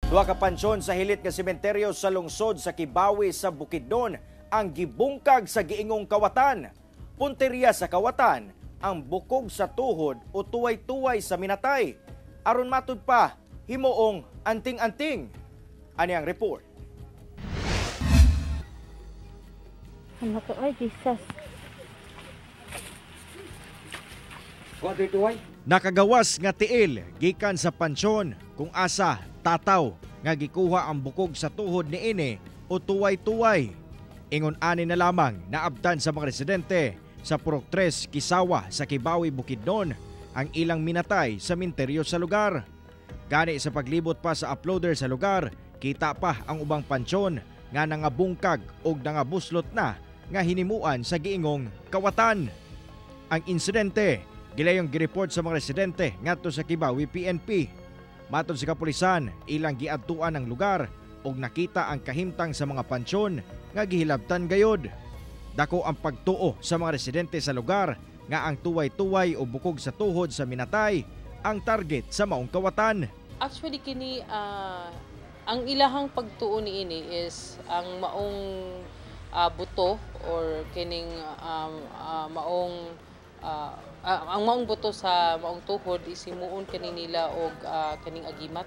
Duha ka pansyon sa hilit nga sementeryo sa lungsod sa Kibawi sa Bukidnon ang gibungkag sa giingong kawatan. Punteriya sa kawatan ang bukog sa tuhod o tuway-tuway sa minatay. Aron matud pa, himuong anting-anting. Ani ang report. Ano ko, ay Jesus. Nakagawas nga tiil gikan sa pansyon kung asa tataw nga gikuha ang bukog sa tuhod niini o tuway-tuway. Ingon ani na lamang naabtan sa mga residente sa Purok 3, Kisawa sa Kibawi, Bukidnon ang ilang minatay sa minteryo sa lugar. Gani sa paglibot pa sa uploader sa lugar, kita pa ang ubang pansyon nga nangabungkag og nangabuslot na nga hinimuan sa giingong kawatan. Ang insidente gilayong gireport sa mga residente ngadto sa Kibawi PNP. Matod sa kapulisan, ilang giadtuan ang lugar ug nakita ang kahimtang sa mga pansyon nga gihilabtan gayod. Dako ang pagtuo sa mga residente sa lugar nga ang tuway-tuway o bukog sa tuhod sa minatay ang target sa maong kawatan. Actually kini ang ilahang pagtuo niini is ang maong buto or kining maong ang maong buto sa maong tuhod isimuon kani nila og kaning agimat.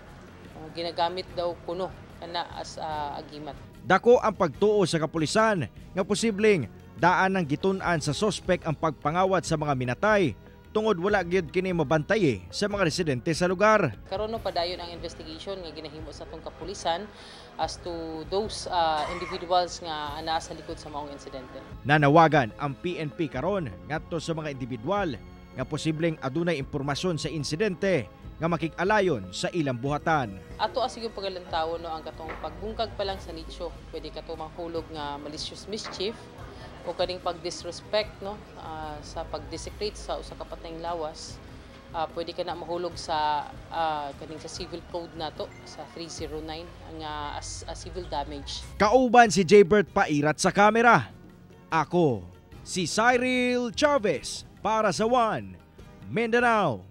Ginagamit daw kuno kana as agimat. Dako ang pagtuo sa kapulisan nga posibleng daan ng gitun-an sa sospek ang pagpangawat sa mga minatay tungod wala gyud kini mabantay sa mga residente sa lugar. Karon no padayon ang investigation nga ginahimo sa atong kapulisan as to those individuals nga naa sa likod sa maong insidente. Nanawagan ang PNP karon ngadto sa mga individual nga posibleng adunay impormasyon sa insidente nga makig-alayon sa ilang buhatan. Ato as yung pagalantawo no ang katong pagbungkag pa lang sa nicho, pwede kato mahulog nga malicious mischief o kaning pag-disrespect no sa pag-desecrate sa usa ka patayng lawas. Pwede ka na mahulog sa kaning sa civil code nato sa 309 nga as civil damage. Kauban si Jaybert Pairat sa kamera. Ako si Cyril Chavez para sa One Mindanao.